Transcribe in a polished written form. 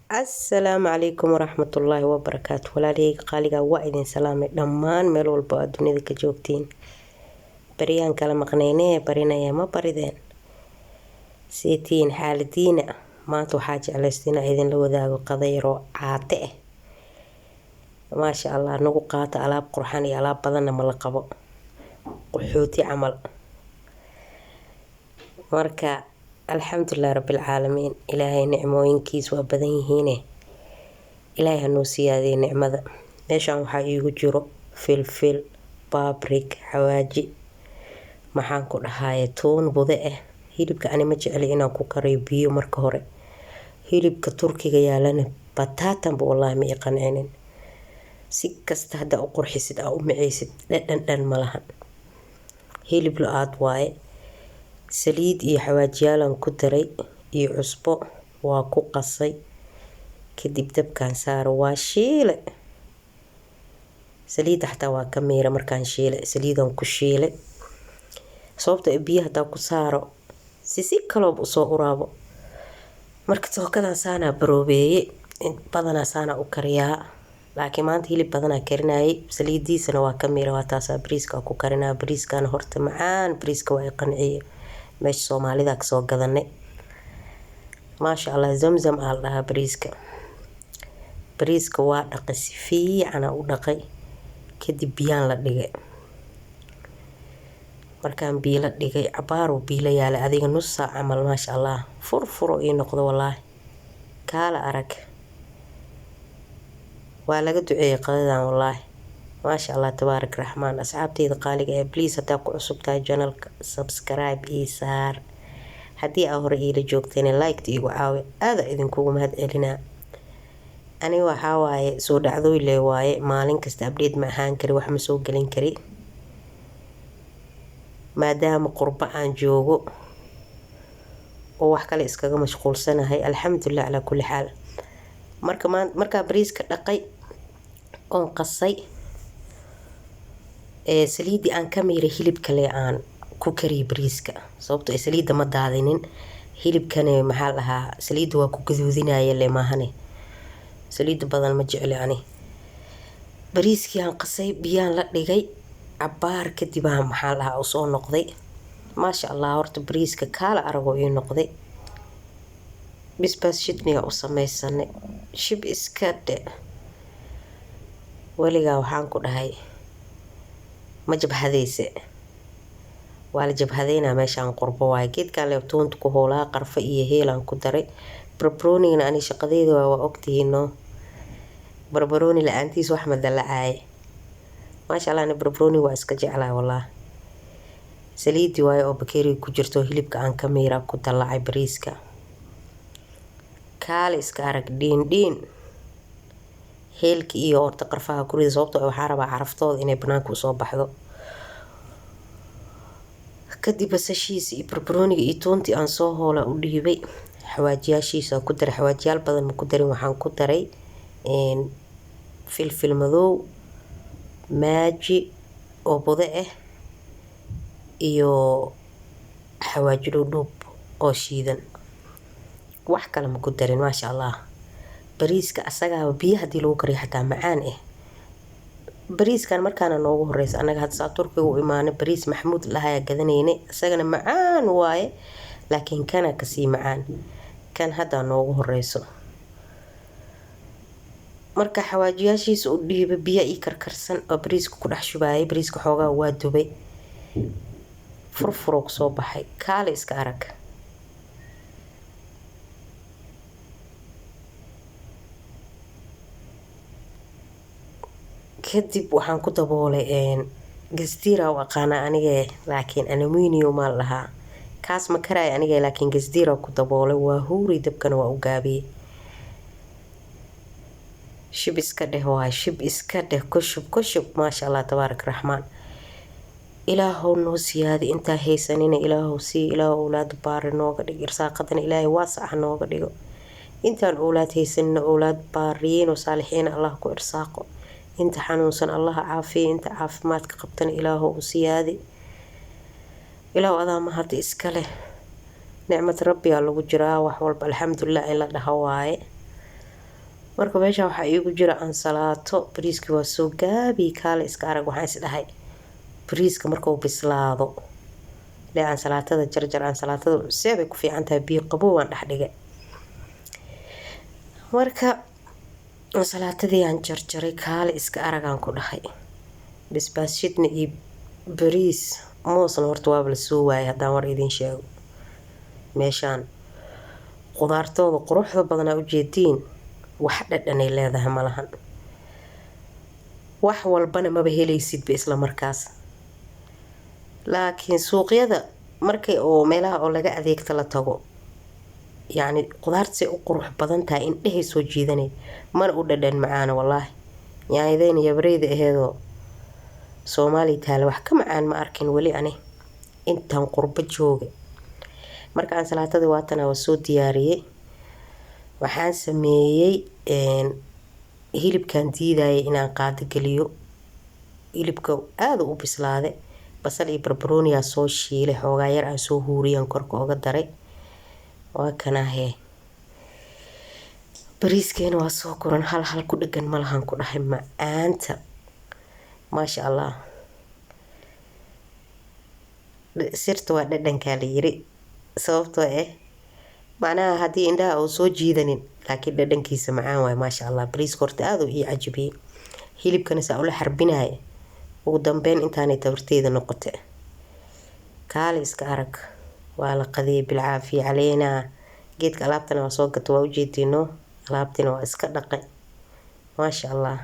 Asalaamu calaykum waraxmatullaahi wabarakaatu. Walaalahayga qaaliga, waa idin salaamay dhammaan meel walba aad dunida ka joogtiin. Baryaan kala maqnaynee, barinaya ma barideen? Seetiin xaaladiina? Maanta waxaa jeclaystay inaan idinla wadaago qadayro caate ah. Maasha Allah, nagu qaata alaab qurxan iyo alaab badanna ma la qabo, qaxooti camal. Marka alxamdulilah rabbilcaalamiin, Ilaahay nicmooyinkiis waa badan yihiine, Ilaahay hanoo siyaadiyay nicmada. Meeshaan waxaa iigu jiro filfil, babrik, xawaaji, maxaan ku dhahaye, tuun bude ah. Hilibka ani ma jecli inaan ku kariyo biyo. Marka hore hilibka Turkiga yaalana bataatanba wallaahi ma i qancinin. Si kasta haddaa u qurxisid, aa u miceysid, dhadhan dhan ma lahan. Hilib lo-aad waaye. Saliid iyo xawaajiyaalan ku daray iyo cusbo, waa ku qasay, kadib dabkaan saaro, waa shiile. Saliidda xataa waa ka miira markaan shiilay, saliidan ku shiilay, sababta biyo hadaa ku saaro si kalooba usoo uraabo. Marka tookadan saanaa baroobeeye, badanaa saanaa u kariyaa, laakiin maanta hilib badanaa karinayay, saliidiisana waa ka miira. Waa taasaa bariiska ku karinaa. Bariiskana horta macaan, bariiska waa i qanciye. Meesha Soomaalida kasoo gadanay, maasha Allah, Zamzam aa la dhahaa bariiska. Bariiska waa dhaqay, si fiicana u dhaqay, kadib biyaan la dhigay. Markaan biyo la dhigay, cabaaruu biyo la yaalay, adiga nus saac camal. Maasha Allah, furfuro ii noqdo, wallaahi kaala arag, waa laga duceeyay qadadan, wallaahi maasha Allah, tabaarak raxmaan. Asxaabteyda qaaliga ee, please, haddaa ku cusub tahay channelka, subscribe ii saar. Haddii aa hore iila joogtayna, liketa iigu caawi. Aada idinkugu mahad celinaa. Aniga waxaa waaye soo dhacdooyle waaye, maalin kasta update ma ahaan kari, wax ma soo gelin kari, maadaama qurbo aan joogo oo wax kale iskaga mashquulsanahay. Alxamdulilah calaa kulli xaal. Marka markaa bariiska dhaqay oon qasay, saliiddii aan ka miiray hilibka le aan ku kariyay bariiska, sababto saliidda ma daadinin. Hilibkani maxaa la dhahaa, saliidda waa ku gaduudinaya le maahane, saliidda badan ma jecli ani. Bariiskii aan qasay, biyaan la dhigay, cabaar kadib aan maxaa la dhahaa usoo noqday. Maasha Allah, horta bariiska kaala aragoo ii noqday. Bisbaas shidniga u sameysanay, shib iska dhe. Weligaa waxaan ku dhahay ma jabhadeyse, waa la jabhadeynaa meeshaan, qurbo waaye. Geedkaan leebtuunta ku hoolaa, qarfo iyo heelaan ku daray. Barbaroonigana ani shaqadeyda waa ogtihiin no, barbarooni la-aantiis wax ma dalacaaye. Maasha Allah, ani barbarooni waa iska jeclaa wallaah. Saliidii waaye oo bakeeriga ku jirto, hilibka aan ka miira ku dallacay bariiska. Kaale iska arag, dhiin dhiin. Heelka iyo horta qarfaha ku rida, sababtoo waxaa rabaa caraftooda inay banaanka usoo baxdo. Kadib basashiisa iyo barbarooniga iyo tuuntii aan soo hoola u dhiibay, xawaajiyaashiisa ku daray. Xawaajiyaal badan ma ku darin, waxaan ku daray filfil madow, maaji oo budo ah iyo xawaaji dhuudhuub oo shiidan, wax kale ma ku darin. Maasha Allah, bariiska asagaaba biyo hadii lagu kariyo xataa macaan ah. Bariiskan markaana noogu horeysa anaga hadda saa Turkiga u imaanay, bariis Maxamuud lahayaa gadanayne, isagana macaan waaye, laakiin kana kasii macaan kan haddaa noogu horeyso. Marka xawaajiyaashiisa u dhiibay, biyo ii karkarsan oo bariiska ku dhex shubaayay. Bariiska xoogaa waa dubay, furfuroo kusoo baxay, kaale iska arag. Kadib waxaan ku daboolay gasdiira u aqaanaa anige, laakiin aluminium aa la dhahaa kaas, ma karaayo aniga, laakiin gasdiira ku daboolay. Waa huuri, dabkana waa u gaabiyey. Shib iska dheh waay, shib iska dheh, kushub kushub. Maasha Allah, tabaarak raxmaan. Ilaahow noo siyaadi, intaa haysanina Ilaahow sii. Ilaahow owlaad baari nooga dhig, irsaaqadana Ilaahay waasac ha nooga dhigo. Intaan owlaad haysanina, owlaad baariyiin oo saalixiina Allah ku irsaaqo. Inta xanuunsan Allaha caafiya, inta caafimaadka qabtana Ilaahow u siyaadi. Ilaahow adaa mahad iska leh, nicmad Rabbiyaa lagu jiraa. Wax walba alxamdulilah in la dhaho waaye. Marka meesha waxaa iigu jira ansalaato. Bariiskii waa soo gaabi, kaale iska arag. Waxaan is dhahay bariiska markuu bislaado lee ansalaatada jarjar. Ansalaatada seebay ku fiican tahay, biyo qabow waan dhex dhigay. Marka ansalaatadii aan jarjaray, kaale iska aragaan ku dhahay. Basbaas shidna iyo bariis moosna horta waaba lasoo waayay. Haddaan war idiin sheego, meeshaan qudaartooda quruxda badanaa ujeediin, wax dhadhanay leedahay malahan. Wax walbana maba helaysidba isla markaas, laakiin suuqyada markay oo meelaha oo laga adeegta la tago, yacni qudaarta say u qurux badan tahay, indhahay soo jiidanay, mana u dhadhan macaana. Wallaahi, yaanyadeyna yabareyda aheedoo Soomaaliya taale wax ka macaan ma arkin weli ani intaan qurbo jooga. Marka ansalaatadii waatana, waa soo diyaariyey. Waxaan sameeyey hilibkan diidayay inaan qaado geliyo. Hilibka aada u bislaaday. Basal iyo barbarooniyaa soo shiilay, xoogaa yar aan soo huuriyaan korka oga daray. Waa kanahee, bariiskeena waa soo guran, hal hal ku dhagan malahan ku dhahay. Macaanta, maasha Allah. Sirta waa dhadhankaa la yiri, sababtoo ah macnaha haddii indhaha uu soo jiidanin, laakiin dhadhankiisa macaan waay, maasha Allah. Bariiska horta aada u ii cajabiyey, hilibkana saa ula xarbinaya. Ugu dambeyn intaanay tabarteyda noqotay, kaali iska arag. Waa la qadiyay, bilcaafiya caleynaa. Geedka alaabtana waa soo gata, waa ujeediino. Alaabtina waa iska dhaqay, maasha Allah.